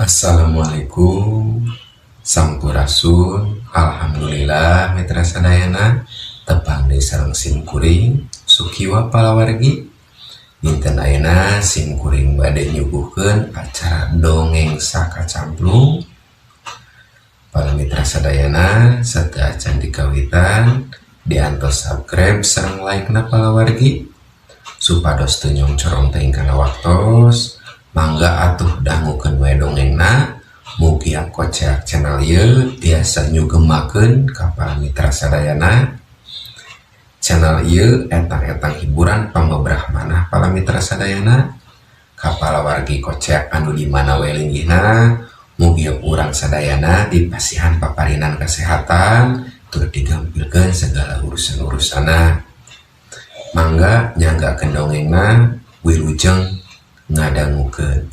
Assalamualaikum, Sampurasun. Alhamdulillah, mitra sadayana, tepang deui sareng sim kuring Sukiwa palawargi. Dinten ayeuna sim kuring bade nyuguhkeun acara Dongeng Sakacamplung. Para mitra sadayana, sateuacan dikawitan, diantos subscribe sareng like na palawargi, supados teu nyongcorong teuing kana waktos. Mangga atuh dangukeun we dongengna. Mugi Koceak channel ieu tiasa nyugemakeun ka para mitra sadayana. Channel ieu etang-etang hiburan pangobrah manah para mitra sadayana. Ka palawargi Koceak anu di mana we linggihna, mugi urang sadayana dipasihan paparinan kesehatan tur digampilkeun segala urusan-urusanna. Mangga nyanggakeun dongengna, wilujeng ngadangukeun.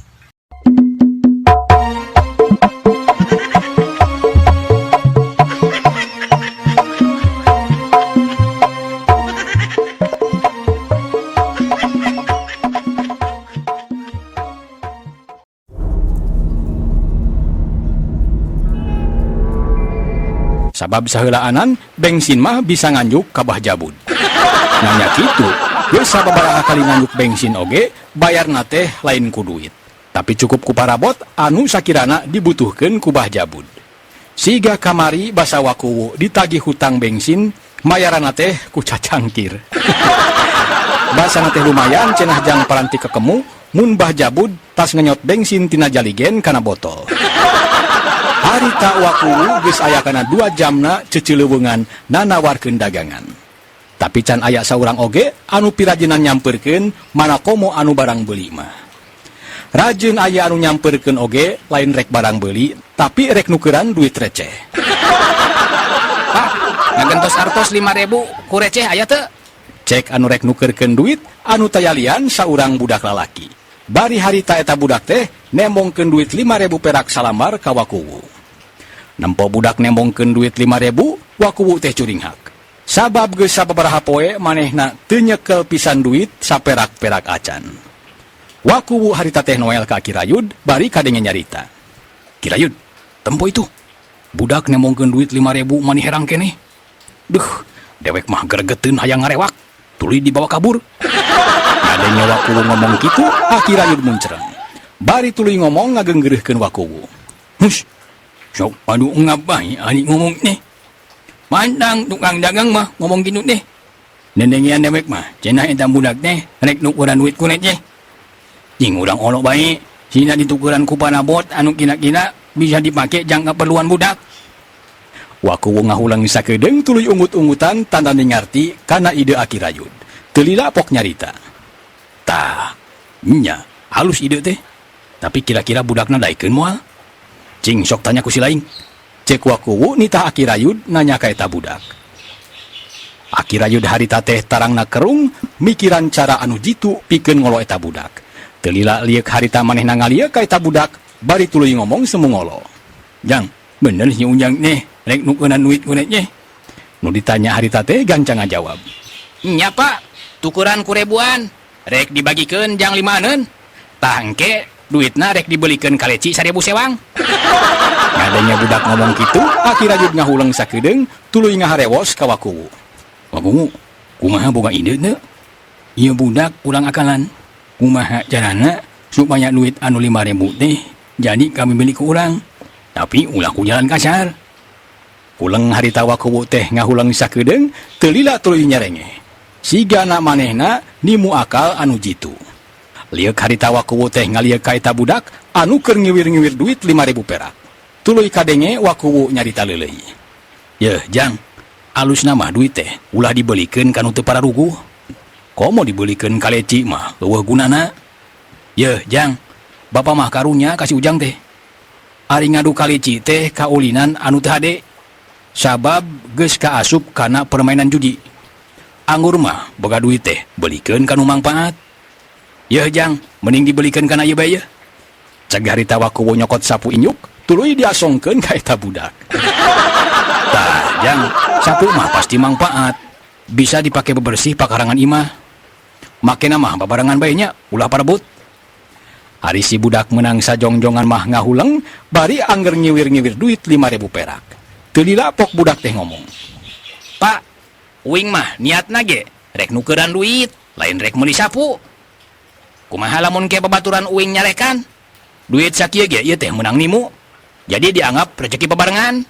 Sabab saheulaanan bensin mah bisa nganjuk ka Bah Jabud. Nanya kitu, geus sababaraha kali nganjuk bensin oge bayarna teh lain ku duit. Tapi cukup ku parabot anu sakirana dibutuhkeun ku Bah Jabud. Siga kamari basa Wakuwu ditagih hutang bensin, mayaranna teh ku cacangkir. Basana teh lumayan cenah jang paranti kekemu mun Bah Jabud tas ngenyot bensin tina jaligen kana botol. Harita Wakuwu geus aya kana 2 jamna cecileuweungan nanawarkeun dagangan. Tapi can aya saurang oge anu pirajinan nyamperkeun mana komo anu barang beuli mah. Rajin aya anu nyamperkeun oge lain rek barang beuli tapi rek nukeran duit receh. Pak, ngagentos artos 5.000 ku receh aya teu? Cek anu rek nukerkeun duit anu tayalian saurang budak lalaki. Bari harita eta budak teh nembongkeun duit 5.000 perak salambar ka Wakuwu. Nempo budak nembongkeun duit 5.000, Wakuwu teh curinghak. Sabab geus sababaraha poe manehna teu nyekel pisan duit saperak-perak acan. Wakuwu harita teh Noel ka Kirayud bari kadenge nyarita. Kirayud, tempo itu. Budak nembongkeun duit 5.000 mani herang keneh. Duh, dewek mah gregeteun hayang ngarewak, tuluy dibawa kabur. Ngadenge Wakuwu ngomong kitu, Kirayud muncereng. Bari tuluy ngomong ngagenggereuhkeun Wakuwu. Hush, sok padu ngabai ari ngomong teh. Pandang tukang dagang mah ngomong gitu teh. Nenengian dewek mah cenah eta budak teh rek nukuran duit ku receh. Jing urang olok bae, sina ditukuran ku panabot anu kira-kira bisa dipake jang keperluan budak. Wakuwu ngahulang sakedeung tuluy ungut-ungutan tanda ngarti kana ide Akirayud. Teu lila pok nyarita. Tah, nya halus ide teh. Tapi kira-kira budakna daekeun moal? Cing sok tanya ku si laing. Cek Wakuwu nitah Akirayud nanya ka eta budak. Akirayud harita teh tarangna kerung mikiran cara anu jitu pikeun ngolo eta budak. Teu lila lieuk harita manehna ngalieu ka eta budak bari tuluy ngomong semu ngolo. Jang, bener si Ujang teh rek nukeunana duit ku receh. Nu ditanya harita teh gancang ngajawab. Nya Pak, tukuran ku ribuan, rek dibagikeun jang 5-aneun. Tah engke duitna rek dibelikeun kaleci 1.000 sewang. Ngadenge budak ngomong kitu, Akirayud ngahuleng sakedeung tuluy ngaharewos ka Wakuwu. Wakuwu, kumaha boga ide teu? Ieu budak urang akalan. Kumaha carana supaya duit anu 5.000 teh jadi kami milik ku urang, tapi ulah ku jalan kasar. Kuleng harita Wakuwu teh ngahuleng sakedeung teu lila tuluy nyarenge. Sigana manehna nimu akal anu jitu. Lieuk harita Wakuwu teh ngalieuk ka eta budak anu keur ngiwir-ngiwir duit 5.000 perak. Tuluy kadenge Wakuwu nyarita leuleuy. Yeuh, Jang, alusna mah duit teh ulah dibelikeun ka nu teu pararuguh. Komo dibelikeun ka leci mah eueuh gunana. Yeuh, Jang, bapa mah karunya ka si Ujang teh. Ari ngadu ka leci teh kaulinan anu teu hade. Sabab geus kaasup kana permainan judi. Anggur mah boga duit teh belikeun ka nu mangpaat. Yeuh, Jang, mending dibelikeun kana ieu bae yeuh. Ceg harita Wakuwu nyokot sapu inyuk, tuluy diasongkeun ka eta budak. Tah, Jang, sapu mah pasti mangpaat. Bisa dipake bebersih pakarangan imah. Makena mah babarengan bae nya, ulah parebut. Ari si budak menang sajongjongan mah ngahuleng bari angger nyiwir-nyiwir duit 5.000 perak. Teu lila pok budak teh ngomong. Pak, uing mah niatna ge rek nukeran duit, lain rek meuli sapu. Kumaha lamun ke babaturan uing nyarekan? Duit sakieu ge ieu teh menang nimu. Jadi dianggap rezeki bebarengan.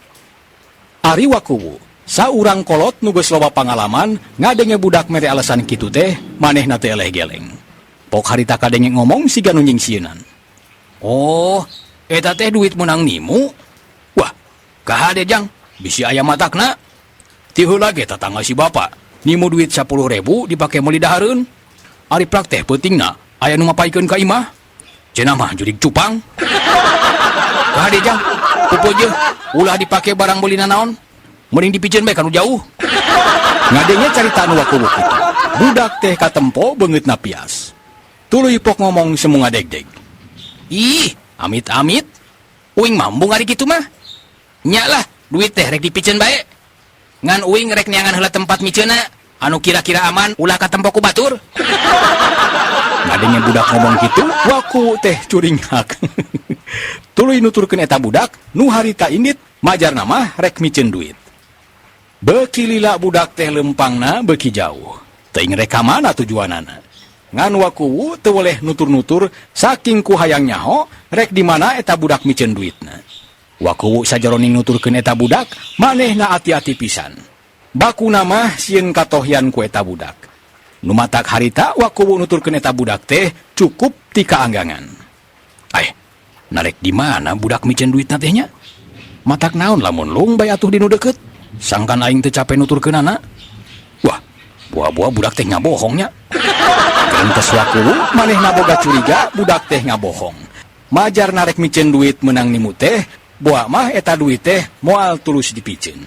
Ari Wakuwu, saurang kolot nu geus loba pangalaman ngadenge budak mere alasan kitu teh manehna teh eleh geleng. Pok harita kadenge ngomong siga nu nyingsieunan. Oh, eta teh duit menang nimu? Wah, kahade jang, bisi aya matakna. Ti heula ge tatangga si bapak, nimu duit 10.000 dipake meuli dahareun. Ari prak teh peutingna aya nu mapaikeun ka imah. Cenah mah jurig cupang. Kahade jang, pupeujeuh ulah dipake barang beuli nanaon. Mending dipiceun bae ka nu jauh. Ngadenge carita nu Wakuwu kitu. Budak teh katempo beungeutna pias. Tuluy pok ngomong semu ngadegdeg. Ih, amit-amit. Uing mah embung ari kitu mah. Nya lah, duit teh rek dipiceun bae. Ngan uing rek neangan heula tempat miceunna anu kira-kira aman ulah katempo ku batur. Ngadenge budak ngomong kitu, Wakuwu teh curinghak. Tuluy nuturkeun eta budak nu harita indit majarna mah rek miceun duit. Beuki lila budak teh lempangna beuki jauh. Teuing rek ka mana tujuanana. Ngan Wakuwu teu weleh nutur-nutur saking ku hayang nyaho rek di mana eta budak miceun duitna. Wakuwu sajaroning nuturkeun eta budak manehna ati-ati pisan. Bakuna mah sieun katohyan ku eta budak. Nu matak harita Wakuwu nuturkeun eta budak teh cukup ti kaanggangan. Ai, narek di mana budak miceun duitna teh nya? Matak naon lamun lung bae atuh di nu deukeut? Sangkan aing teu cape nuturkeunana. Wah, buah-buah budak teh ngabohongnya. Gentes Wakuwu manehna boga curiga budak teh ngabohong. Majar narek miceun duit menang nimu teh, buah mah eta duit teh moal tulus dipiceun.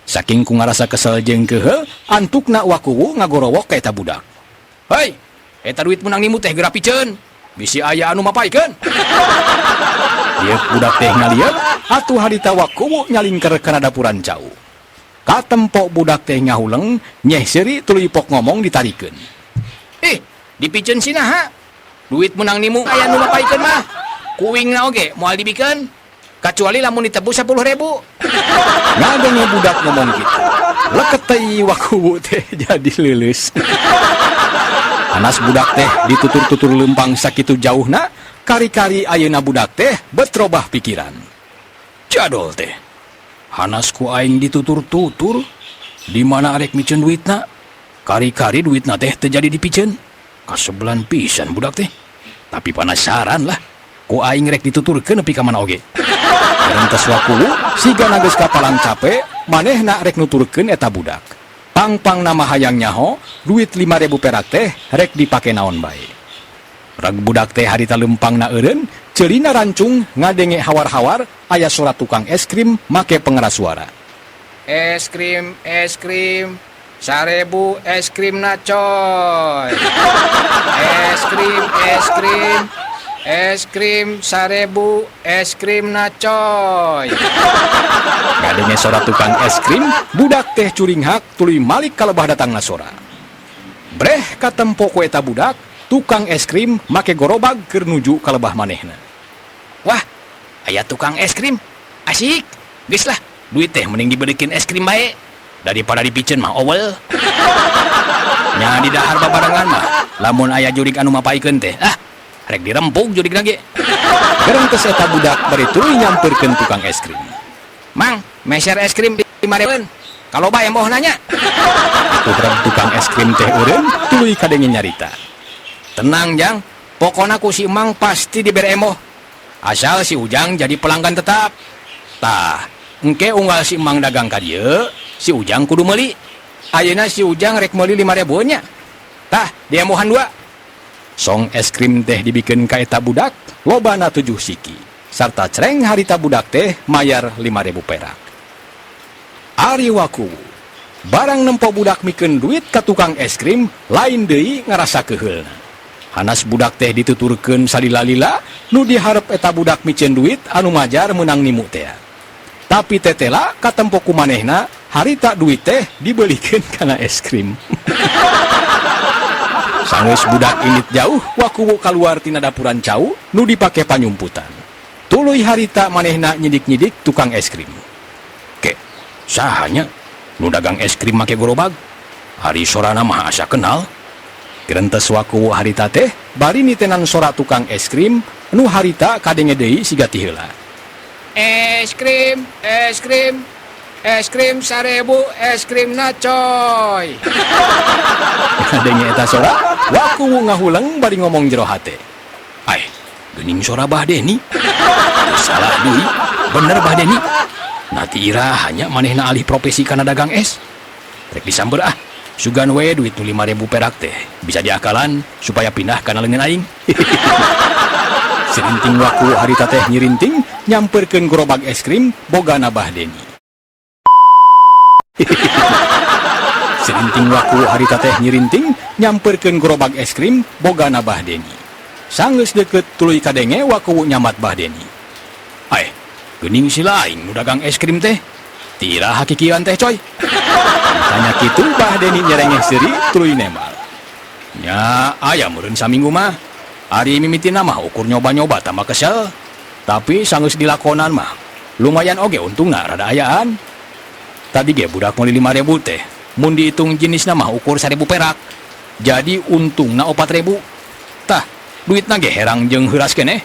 Saking ku ngarasa kesel jeung keheul, antukna Wakuwu ngagorowok ka eta budak. Hei, eta duit menang nimu teh geura piceun. Bisi aya anu mapaikeun. Lieuk budak teh ngalieuk, atuh harita Wakuwu nyalingker kana dapuran cau. Katempok budak teh ngahuleng, nyeh seuri tuluy pok ngomong ditarikeun. Ih, dipiceun sinaha? Duit menang nimu aya nu mapaikeun mah. Kuingna oge moal dibikeun. Kacuali lamun ditebus 10.000. Ngadenge budak ngomong gitu. Leket teh Wakuwu teh jadi leuleus. Anas budak teh ditutur-tutur lempang sakitu jauhna, kari-kari ayeuna budak teh betrobah pikiran. Jadol teh. Hanas ku aing ditutur-tutur, di mana arek miceun duitna? Kari-kari duitna teh teu jadi dipiceun. Kasebelan pisan budak teh. Tapi penasaran lah, ku aing rek dituturkeun nepi ka mana oge. Rentas Wakuwu siga geus kapalang cape, manehna rek nuturkeun eta budak. Pang-pang nama hayang nyaho, duit 5.000 perak teh rek dipake naon bae. Rag budak teh harita lempangna eureun, ceulina rancung ngadenge hawar-hawar aya suara tukang es krim make pengeras suara. Es krim, es krim, 1.000 es krim na coy. Es krim, es krim, es krim 1.000 es krim na coy. Ngadenge sora tukang es krim, budak teh curinghak tuluy malik kalebah datangna sora. Breh katempo ku eta budak, tukang es krim make gorobag keur nuju kalebah manehna. Wah, aya tukang es krim. Asik. Geus lah, duit teh mending dibelikin es krim bae daripada dipiceun mah owel. Nya di dahar babarengan mah, lamun aya jurig anu mapaikeun teh, ah, rek dirempug jurig lagi. Gerentes eta budak bari tuluy nyamperkeun tukang es krim. Mang, meser es krim 5.000. Kalau bae moh nanya. Atuh rek tukang es krim teh eureun tuluy kadenge nyarita. Tenang jang, pokona ku si Emang pasti dibere emoh. Asal si Ujang jadi pelanggan tetap. Tah, engke unggal si Emang dagang ka dieu, si Ujang kudu meuli. Ayeuna si Ujang rek meuli 5.000 nya. Tah, diemohan 2. Song es krim teh dibikeun ka eta budak, lobana 7 siki. Sarta cereng harita budak teh mayar 5.000 perak. Ari Wakuwu, barang nempo budak mikeun duit ka tukang es krim, lain deui ngarasa keheulna. Hanas budak teh dituturkeun salila-lila, nu diharep eta budak miceun duit anu majar meunang nimu teh. Tapi tetela katempo ku manehna harita duit teh dibelikeun kana es krim. Sanggeus budak indit jauh, Wakuwu kaluar tina dapuran cau nu dipake panyumputan. Tuluy harita manehna nyidik-nyidik tukang es krim. Ke, saha nya nu dagang es krim make gerobak? Ari sorana mah asa kenal. Gerentes Wakuwu harita teh bari nitenan sora tukang es krim nu harita kadenge deui siga ti heula. Es krim, es krim, es krim 1000, es krimna coy. Kadenge eta sora, Wakuwu ngahuleng bari ngomong jero hate. Ai, geuning sora Bah Deni. Teu salah deui, bener Bah Deni. Nah ti iraha nya manehna alih profesi kana dagang es. Rek disamber ah, sugan we duit nu 5000 perak teh bisa diakalan supaya pindah kana leungeun aing. Sirinting Wakuwu harita teh nyirinting nyamperkeun gerobak es krim bogana Bah Deni. Sirinting Wakuwu harita teh nyirinting nyamperkeun gerobak es krim bogana Bah Deni. Sanggeus deukeut tuluy kadenge Wakuwu nyamat Bah Deni. Ai, geuning si lain nu dagang es krim teh. Ti iraha kikieuan teh coy. Tanya kitu Bah Deni nyerengeh seuri tuluy nembal. Nya aya meureun saminggu mah. Ari mimitina mah ukur nyoba-nyoba tambah kesel. Tapi sanggeus dilakonan mah lumayan oge untungna rada ayaan. Tadi ge budak meuli 5000 teh. Mun dihitung jenisna mah ukur 1000 perak. Jadi untungna 4000. Tah, duitna ge herang jeung heuras keneh.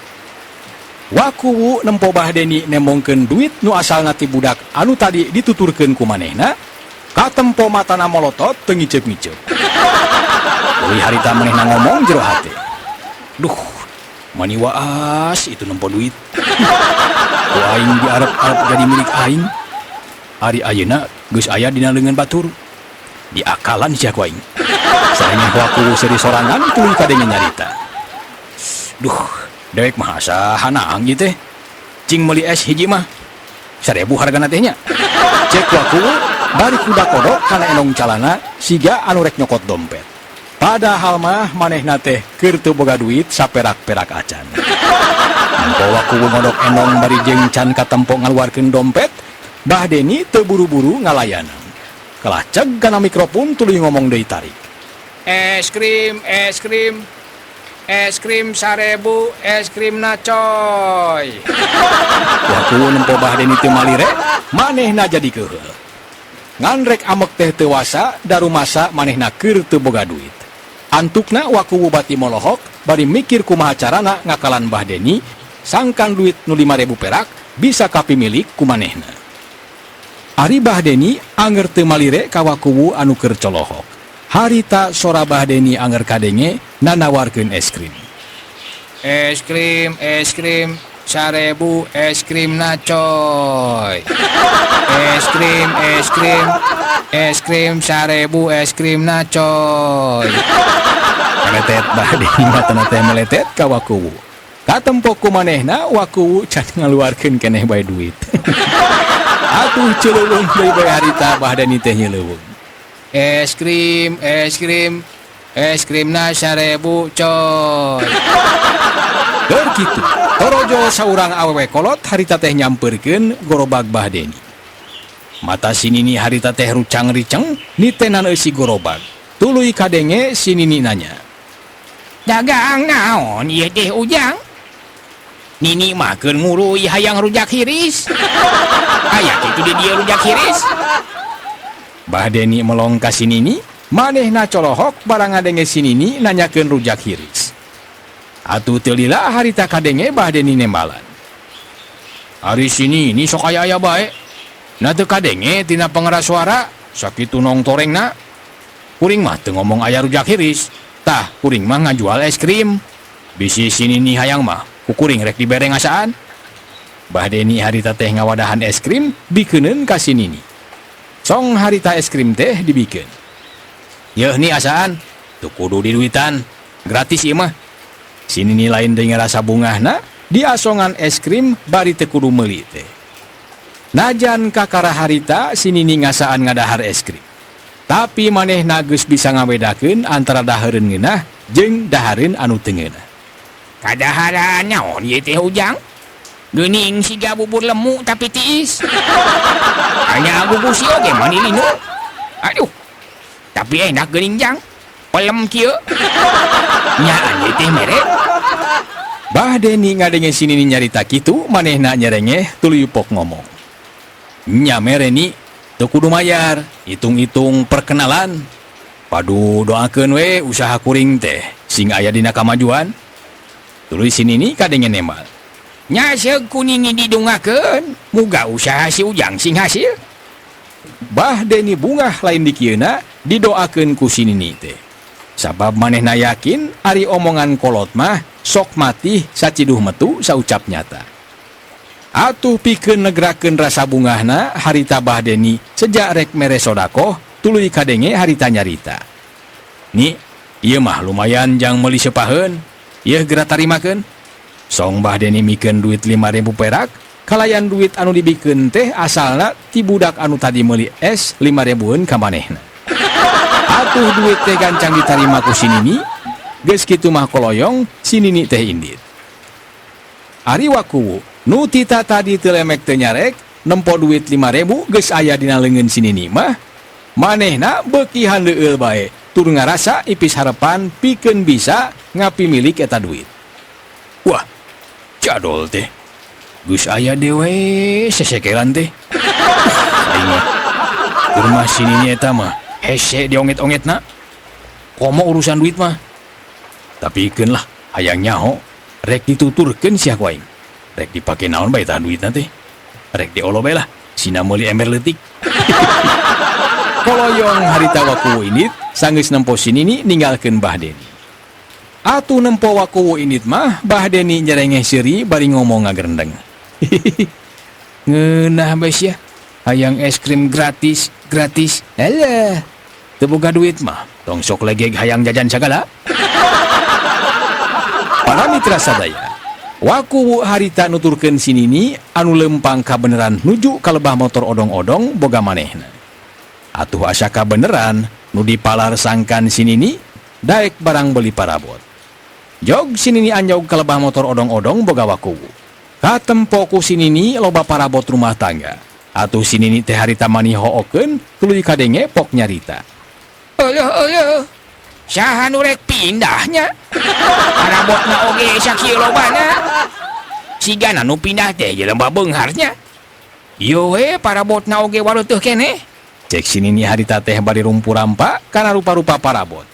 Wakuwu nempo Bah Deni nembongkeun duit nu asalna ti budak anu tadi dituturkeun ku manehna, katempo matana molotot teu ngiceup-ngiceup. Tuluy harita manehna ngomong jero hate. Duh, mani waas itu nempo duit. Ku aing diarep-arep jadi milik aing. Ari ayeuna geus aya dina leungeun batur. Diakalan sia ku aing. Sarengeh Wakuwu seuri sorangan tuluy kadenge nyarita. Duh, dewek mah asa hanaang ieu teh. Cing meuli es hiji mah 1000 hargana teh nya. Cek Wakuwu bari kuda kodok kana endong calana siga anu rek nyokot dompet. Padahal mah manehna teh keur teu boga duit saperak-perak acan. Nempo Wakuwu ngodok endong bari jeung can katempo ngaluarkeun dompet, Bah Deni teu buru-buru ngalayanan. Kalah ceg kana mikrofon tuluy ngomong deui tarik. Es krim, es krim, es krim 1000, es krimna coy. Wakuwu nempo Bah Deni teu malire, manehna jadi keuheul. Ngan rek amek teh teu wasa, darumasa manehna keur teu boga duit. Antukna Wakuwu bati molohok, bari mikir kumaha carana ngakalan Bah Deni, sangkan duit nu 5000 perak bisa kapimilik ku manehna. Ari Bah Deni anger teu malire ka Wakuwu anu keur colohok. Harita sora Bah Deni anger kadenge nanawarkeun es krim. Es krim, es krim, 1000, es krimna coy. Es krim, es krim, es krim 1000, es krimna coy. Meletet Bah Deni matana teh meletet ka Wakuwu. Katempo ku manehna Wakuwu can ngaluarkeun keneh bae duit. Atuh celeuweung deui bae harita Bah Deni teh nyeleuweung. Es krim, es krim, es krimna 1000 coy. Keur kitu, torojol saurang awewe kolot harita teh nyamperkeun gorobag Bah Deni. Mata si Nini harita teh rucang-riceng nitenan eusi gorobag. Tuluy kadenge si Nini nanya. Dagang naon ieu teh Ujang? Nini mah keur nguruy hayang rujak hiris. Aya kitu di dieu rujak hiris. Bah Deni melong ka si Nini, manehna colohok barang ngadenge si Nini nanyakeun rujak hiris. Atuh teu lila harita kadenge Bah Deni nembalan. Ari si Nini sok aya-aya bae. Na teu kadenge tina pengeras suara, sakitu nongtorengna. Kuring mah teu ngomong aya rujak hiris. Tah, kuring mah ngajual es krim. Bisi si Nini hayang mah, ku kuring rek dibere ngasaan. Bah Deni harita teh ngawadahan es krim bikeuneun ka si Nini. Song harita es krim teh dibikeun. Yeuh ni asaan, teu kudu diduitan, gratis ieu mah. Si Nini lain deui ngarasa bungahna, diasongan es krim bari teu kudu meuli teh. Najan kakara harita si Nini ngasaan ngadahar es krim. Tapi manehna geus bisa ngabedakeun antara dahareun ngeunah jeung dahareun anu teu ngeunah. Kadaharan naon ieu teh Ujang? Geuning siga bubur lemu tapi tiis. Hanya gugusi oge mani linu. Aduh. Tapi enak geuning Jang. Pelem kieu. Nyaan ieu teh mere. Bah Deni ngadenge si Nini nyarita kitu manehna nyerengeh tuluy pok ngomong. Nya mere ni teu kudu mayar, hitung-hitung perkenalan. Padu doakeun we usaha kuring teh sing aya dina kamajuan. Tuluy si Nini kadenge nembal. Nya seug ku Nini didungakeun, muga usaha si Ujang sing hasil. Bah Deni bungah lain dikieuna didoakeun ku si Nini teh. Sabab manehna yakin ari omongan kolot mah sok matih saciduh metu saucap nyata. Atuh pikeun negrakeun rasa bungahna harita Bah Deni sejak rek mere sodakoh tuluy kadenge harita nyarita. Ni, ieu mah lumayan jang meuli sepaheun, ieu geura tarimakeun. Song Bah Deni mikeun duit 5.000 perak, kalayan duit anu dibikeun teh asalna ti budak anu tadi meuli es 5.000-eun ka manehna. Atuh duit teh gancang ditarima ku si Nini, geus kitu mah koloyong si Nini teh indit. Ari Wakuwu nu tita tadi teu lemek teu nyarek, nempo duit 5.000 geus aya dina leungeun si Nini mah, manehna beuki handeueul bae, tur ngarasa ipis harepan pikeun bisa ngapimilik eta duit. Wah, jadol teh. Geus aya dewe sesekelan teh. Aing mah keur mah si Nini eta mah hese dionget-ongetna. Komo urusan duit mah. Tapi keun lah hayang nyaho rek dituturkeun sia ku aing. Rek dipake naon bae tah duitna teh. Rek diolo bae lah sina meuli ember leutik. Koloyong harita Wakuwu indit sanggeus nempo si Nini ninggalkeun Bah Deni. Atuh nempo Wakuwu indit mah Bah Deni nyerengeh seuri bari ngomong ngagerendeng. Ngeunah bae sia. Hayang es krim gratis, gratis. Alah, teu boga duit mah tong sok legeg hayang jajan sagala. Para mitra sadaya, Wakuwu harita nuturkeun si Nini anu lempang kabeneran nuju ka lebah motor odong-odong boga manehna. Atuh asa kabeneran nu dipalar sangkan si Nini daek barang beli parabot. Jog si Nini anjog ka lebah motor odong-odong boga Wakuwu. Katempo ku si Nini loba parabot rumah tangga. Atuh si Nini teh harita mani hookeun tuluy kadenge pok nyarita. Eueuh eueuh. Saha nu rek pindahnya? Parabotna oge sakieu lobana. Sigana nu pindah teh jelema beungharnya. Ieu we parabotna oge wareutuh keneh. Cek si Nini harita teh bari rumpu-rampa kana rupa-rupa parabot.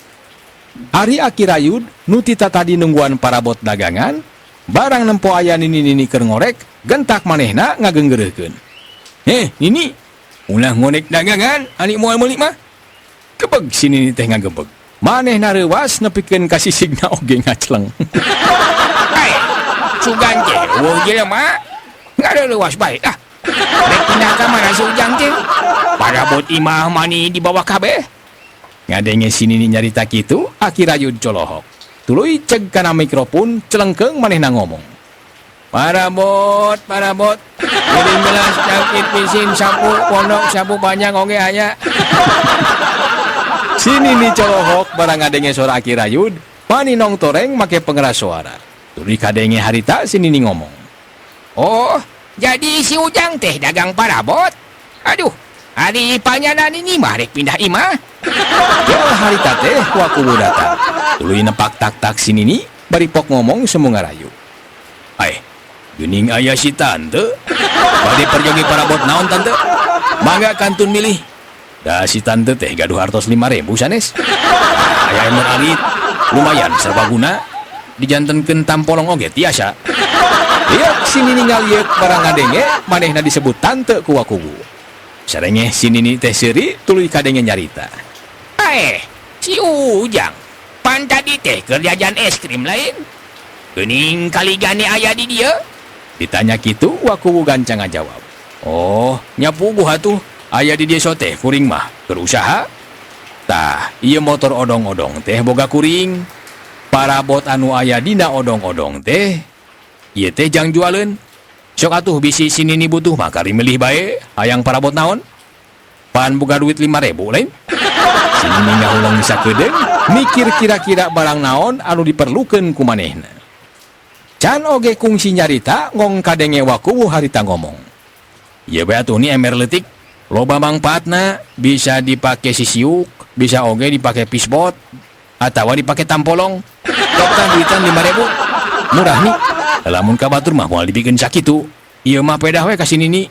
Ari Aki Rayud nu tita tadi nungguan parabot dagangan, barang nempo aya Nini-nini keur ngorek, gentak manehna ngagenggereukeun. Nini, ulah ngorek dagangan, ani moal meuli mah. Gebeg si Nini teh ngagebeg. Manehna reuwas nepikeun ka sisigna oge ngacleng. Hai, sugan teh eueuh jelema. Ngareuwas bae ah. Rek pindah ka mana si Ujang teh? Parabot imah mani dibawa kabeh. Ngadenge si Nini nyarita kitu, Aki Rayud colohok. Tuluy ceg kana mikrofon, celengkeung manehna ngomong. Parabot, parabot. Piring gelas, cangkit, pisin, sapu, pondok, sapu panjang oge aya. Si Nini colohok barang ngadenge suara Aki Rayud, mani nong toreng make pengeras suara. Tuluy kadenge harita si Nini ngomong. Oh, jadi si Ujang teh dagang parabot? Aduh, hari panyanan ini mah rek pindah imah. Jol harita teh Wakuwu datang. Tuluy nepak tak-tak si Nini, bari pok ngomong semu ngarayu. Ai, geuning aya si tante. Bade perjogi parabot naon tante? Mangga kantun milih. Da si tante teh gaduh hartos 5.000 sanes. Aya ember alit, lumayan serbaguna. Dijantenkeun tampolong oge tiasa. Lihat si Nini ngalieuk barang ngadenge, manehna disebut tante ku Wakuwu. Sarengeh si Nini teh seuri tuluy kadenge nyarita. Si Ujang, pan tadi teh keur jajan es krim lain. Geuning kali gane aya di dieu. Ditanya kitu Wakuwu gancang ngajawab. Oh, nya puguh atuh. Aya di dieu teh kuring mah keur usaha. Tah, ieu motor odong-odong teh boga kuring. Parabot anu aya dina odong-odong teh ieu teh jang jualeun. Sok atuh bisi si Nini butuh mah kari milih bae hayang parabot naon. Pan boga duit 5.000 lain. Si Nini ngahuleng sakedeung mikir kira-kira barang naon anu diperlukeun ku manehna. Can oge kungsi nyarita ngong kadenge Wakuwu harita ngomong. Ieu bae atuh ni ember leutik. Loba mangpaatna, bisa dipake sisiuk, bisa oge dipake pisbot. Atawa dipake tampolong. Sok tah duitan 5.000. Murah nih. Lamun ka batur mah moal dibikeun sakitu. Ieu mah pedah we ka si Nini.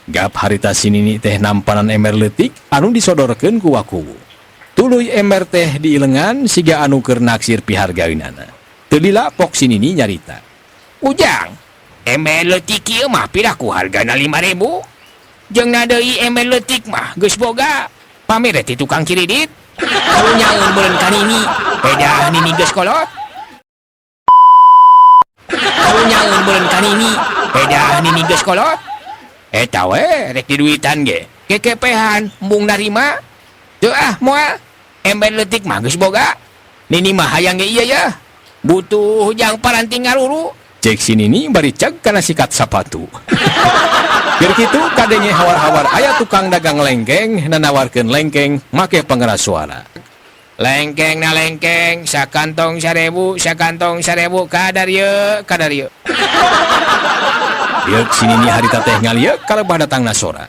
Gap harita si Nini teh nampanan ember leutik anu disodorkeun ku Wakuwu. Tuluy ember teh diilengan siga anu keur naksir pihargaeunana. Teu lila pok si Nini nyarita. Ujang, ember leutik ieu mah piraku hargana 5.000. Jeung na deui ember leutik mah geus boga. Pamere ti tukang kiridit. Karunyaeun beureun ka Nini. Pedah Nini geus kolot. Karunyaeun beureun ka Nini. Pedah Nini geus kolot. Eta we rek diduitan ge. Kekepehan embung narima. Teu ah moal. Ember leutik mah geus boga. Nini mah hayang ge ieu ya. Butuh jang paranti ngaruru. Cek si Nini bari cag kana sikat sapatu. Keur kitu kadenge hawar-hawar aya tukang dagang lengkeng nanawarkeun lengkeng make pengeras suara. Lengkeng na lengkeng, sakantong 1.000, sakantong 1.000, kadar ye, kadar ye. Lieuk si Nini harita teh ngalieuk kalebah datangna sora.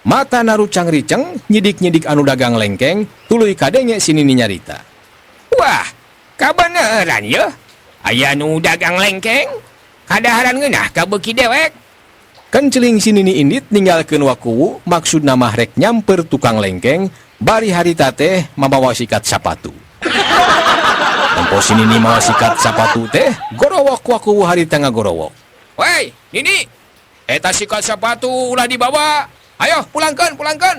Mata narucang riceng, nyidik-nyidik anu dagang lengkeng, tuluy kadenge si Nini nyarita. Wah, kabeneran ye? Aya nu dagang lengkeng? Kadaharan ngeunah kabeuki dewek. Kenceling si Nini indit ninggalkeun Wakuwu, maksudna mah rek nyamper tukang lengkeng, bari harita teh mabawa sikat sapatu. Tempo si Nini mawa sikat sapatu teh, gorowok Wakuwu harita ngagorowok. Woi, Nini, eta sikat sapatu ulah dibawa. Ayo, pulangkeun, pulangkeun.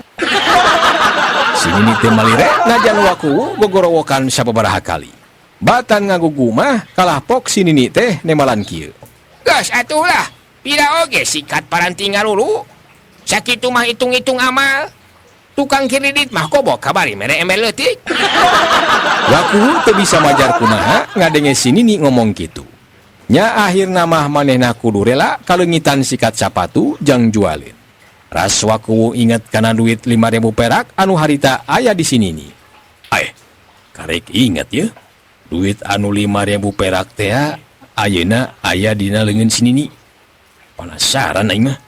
Si Nini teh malire najan Wakuwu gogorowokan sababaraha kali. Batan ngagugumah kalah pok si Nini teh nemalan kieu. Geus atuh lah. Pira oge sikat paranti ngaruru. Sakitu mah hitung-hitung amal. Tukang kredit mah kobok kabari mere ember leutik. Wakuwu teu bisa majar kumaha ngadenge si Nini ngomong kitu. Nya akhirna mah manehna kudu rela kaleungitan sikat sapatu jang jualin. Ras Wakuwu inget kana duit 5.000 perak anu harita aya di si Nini. Aeh, karek inget ye. Duit anu 5.000 perak teh ayeuna aya dina leungeun si Nini. Penasaran aing mah.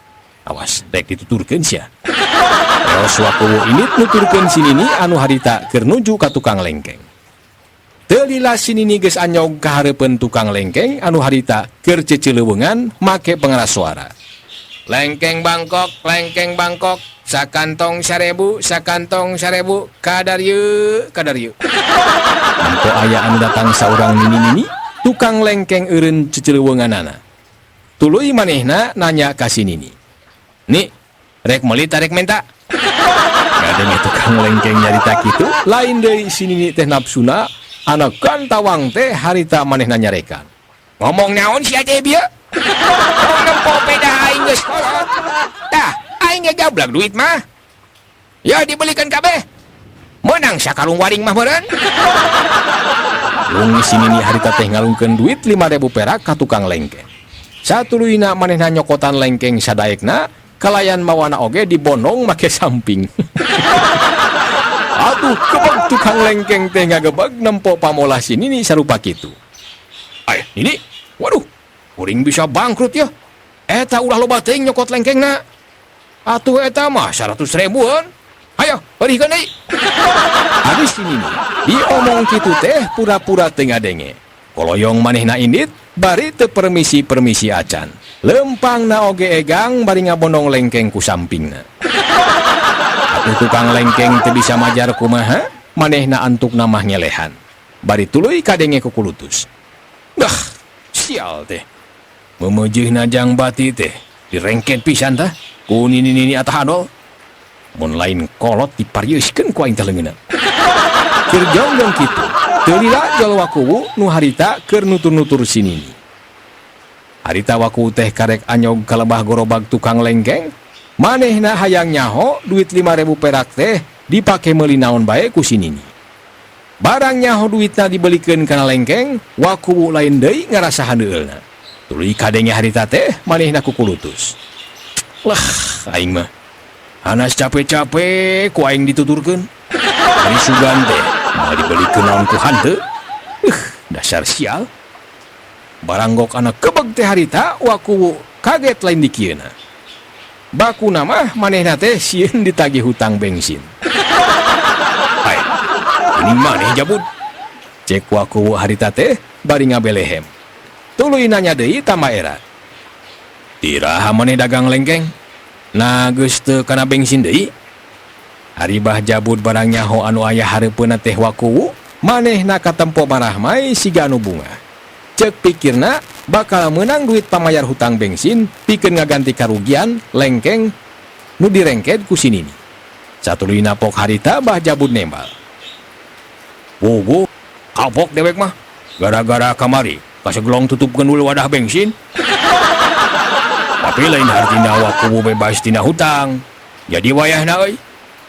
Awas rek dituturkeun sia. Terus Wakuwu ini nuturkeun si Nini anu harita keur nuju ka tukang lengkeng. Teu lila si Nini geus anyog ka hareupeun tukang lengkeng anu harita keur cecileuweungan make pengeras suara. Lengkeng Bangkok, lengkeng Bangkok, sakantong 1.000, sakantong 1.000, kadar ye, kadar ye. Nempo aya anu datang saurang nini-nini, tukang lengkeng eureun cecileuweunganana. Tuluy manehna nanya ka si Nini. Ni, rek meuli tarek menta. Ngadenge tukang lengkeng nyarita kitu, lain deui si Nini teh nafsuna, anakan tawang teh harita manehna nyarekan. Ngomong naon sia teh bieu? Tong nempo pedah aing geus kolot. Tah, aing ge gablak duit mah. Ya dibelikan kabeh. Menang sakarung waring mah meureun. Lung si Nini harita teh ngalungkeun duit 5.000 perak ka tukang lengkeng. Satuluyna manehna nyokotan lengkeng sadaekna, kalayan mawana oge dibonong make samping. Atuh kebeg tukang lengkeng teh ngagebeg nempo pamolah si Nini sarupa kitu. Ay, Nini, waduh, kuring bisa bangkrut ya. Eta ulah loba teuing nyokot lengkengna. Atuh eta mah 100.000-an. Ayo, beureurikeun deui. Habis si Nini diomong kitu teh pura-pura teu ngadenge. Koloyong manehna indit bari teu permisi-permisi acan. Lempangna oge egang bari ngabondong lengkeng ku sampingna. Atuh tukang lengkeng teu bisa majar kumaha, manehna antukna mah ngelehan. Bari tuluy kadenge kukulutus. Dah, sial teh. Memeujeuhna jang bati teh direngket pisan tah ku nini-nini atah adol. Mun lain kolot diparieuskeun ku aing teh leungeunna. Keur jongjong kitu, teu lila jol Wakuwu nu harita keur nutur-nutur si Nini. Harita Wakuwu teh karek anyog kalebah gorobag tukang lengkeng, manehna hayang nyaho duit 5.000 perak teh dipake meuli naon bae ku si Nini. Barang nyaho duitna dibelikeun kana lengkeng, Wakuwu lain deui ngarasa handeueulna. Tuluy kadenge harita teh manehna kukulutus. Lah, aing mah hanas capek-capek ku aing dituturkeun. Ari sugan teh moal dibelikeun naon ku hanteu. Dasar sial. Baranggok anak kebeg teh harita Wakuwu kaget lain dikieuna. Bakuna mah manehna teh sieun ditagih hutang bensin. Ai, ini maneh jabud. Cek Wakuwu harita teh bari ngabelehem. Tuluy nanya deui tambah era. Tiraha maneh dagang lengkeng? Nah geus teu kana bensin deui. Ari Bah Jabud barang nyaho anu aya hareupeunna teh Wakuwu, manehna katempo marahmai siga anu bungah. Cek pikirna bakal meunang duit pamayar hutang bensin pikeun ngaganti karugian lengkeng nu direngked ku si Nini. Satuluyna pok harita Bah Jabud nembal. Wuguh, kapok dewek mah. Gara-gara kamari kasegelong tutup gendul wadah bensin. Tapi lain hartina Wakuwu bebas tina hutang. Jadi wayahna euy.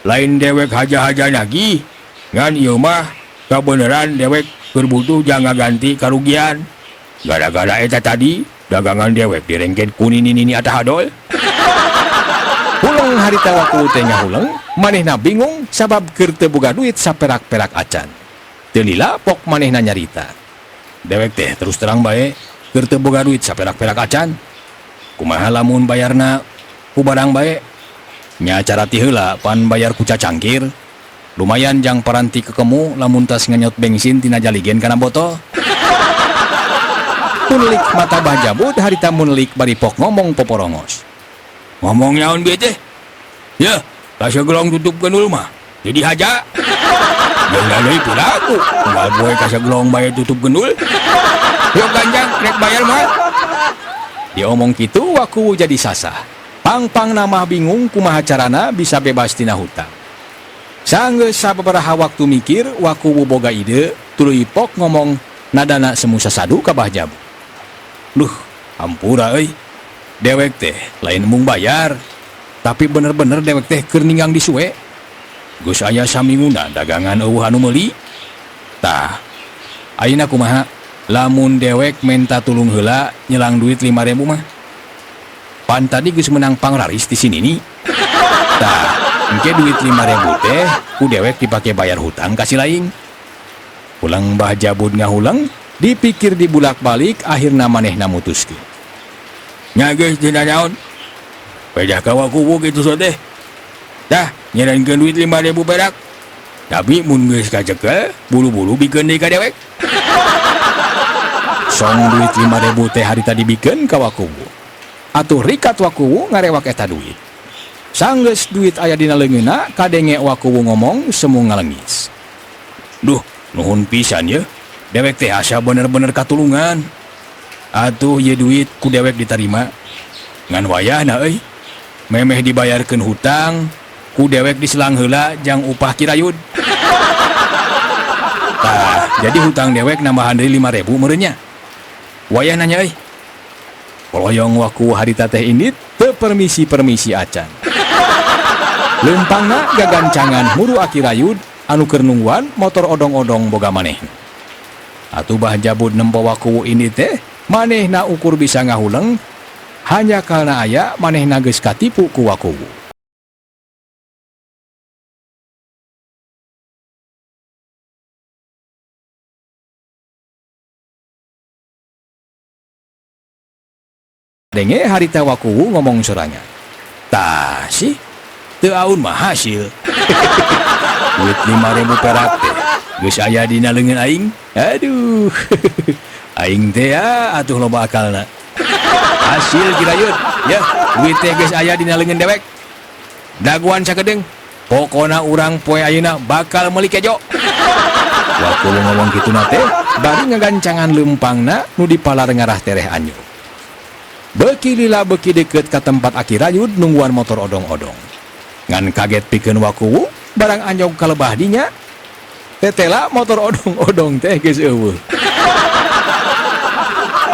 Lain dewek haja-haja nagih. Ngan ieu mah kabeneran dewek keur butuh jang ngaganti karugian. Gara-gara eta tadi dagangan dewek direngket ku nini-nini atah hadol. Huleng harita Wakuwu teh ngahuleng, manehna bingung sabab keur teu boga duit saperak-perak acan. Teu lila pok manehna nyarita. Dewek teh terus terang bae keur teu boga duit saperak-perak acan. Kumaha lamun bayarna ku barang bae? Nya cara ti heula pan bayar ku cacangkir. Lumayan jang paranti kekemu lamun tas nganyot bensin tina jaligen kana botol. Munlik mata Bah Jabud harita munlik bari pok ngomong poporongos. Ngomong naon bieu teh? Ya, kasegelong tutup gendul mah. Jadi haja. Jeung deui piraku. Unggal poe kasegelong bae tutup gendul. Yo ganjang rek bayar mah. Diomong kitu Wakuwu jadi sasah. Pang-pang namah bingung kumaha carana bisa bebas tina hutang. Sanggeus sababaraha waktu mikir, Wakuwu boga ide, tuluy pok ngomong nadana semu sasadu ka Bah Jabud. Duh, hampura euy. Dewek teh lain mung bayar, tapi bener-bener dewek teh keur ninggang disuwe. Geus aya saminguna dagangan eueuh anu meuli. Tah, ayeuna kumaha? Lamun dewek menta tulung heula nyelang duit 5.000 mah. Pan tadi geus menang pangraris di sini nih. Tah, engke duit 5.000 teh ku dewek dipake bayar hutang ka si laing. Pulang Bah Jabud ngahuleng, dipikir dibulak-balik akhirna manehna mutuskeun. Nya geus teu nanaon. Pedah ka Wakuwu kitu so teh. Tah, nyerankeun duit 5.000 perak. Tapi mun geus kacekel, buru-buru bikeun deui ka dewek. Song duit 5.000 teh harita dibikeun ka Wakuwu. Atuh rikat Wakuwu ngarewak eta duit. Sanggeus duit aya dina leungeunna, kadenge Wakuwu ngomong semu ngalengis. Duh, nuhun pisan ye. Dewek teh asa bener-bener katulungan. Atuh ye duit ku dewek ditarima. Ngan wayahna euy. Memeh dibayarkeun hutang, ku dewek diselang heula jang upah kirayud. Tah, jadi hutang dewek nambahan deui 5.000 meureun nya. Wayah nanya euy. Poloyong Wakuwu harita teh indit teu permisi-permisi acan. Leumpangna gagancangan muru Aki Rayud anu keur nungguan motor odong-odong boga manehna. Atuh Bah Jabud nempo Wakuwu indit teh manehna ukur bisa ngahuleng hanya karena aya manehna geus katipu ku Wakuwu. Denge harita Wakuwu ngomong sorangan. Tah sih, teu aun mah hasil. Duit 5.000 perak teh geus aya dina leungeun aing. Aduh. Aing teh ya atuh loba akalna. Hasil kirayut. Ya, duit teh geus aya dina leungeun dewek. Daguan sakedeung. Pokona urang poe ayeuna bakal meuli kejo. Wakuwu ngomong kitu na teh bari ngagancangan leumpangna nu dipalar ngarah tereh anjuk. Beki lila beki deket ka tempat Aki Rayud nungguan motor odong-odong. Ngan kaget pikeun Wakuwu, barang anjog kalebah dinya. Tetela motor odong-odong teh geus eueuh.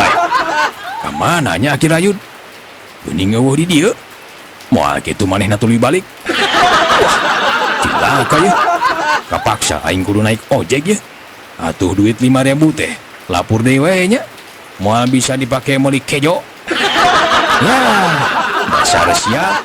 Ay, ka mana nya Aki Rayud? Geuning eueuh di dieu. Moal kitu manehna tuluy balik. Wah, cilaka ye. Kapaksa aing kudu naik ojek ye. Atuh duit 5.000 teh lapur deui we nya. Moal bisa dipake meuli kejo. Ya, dasar sia.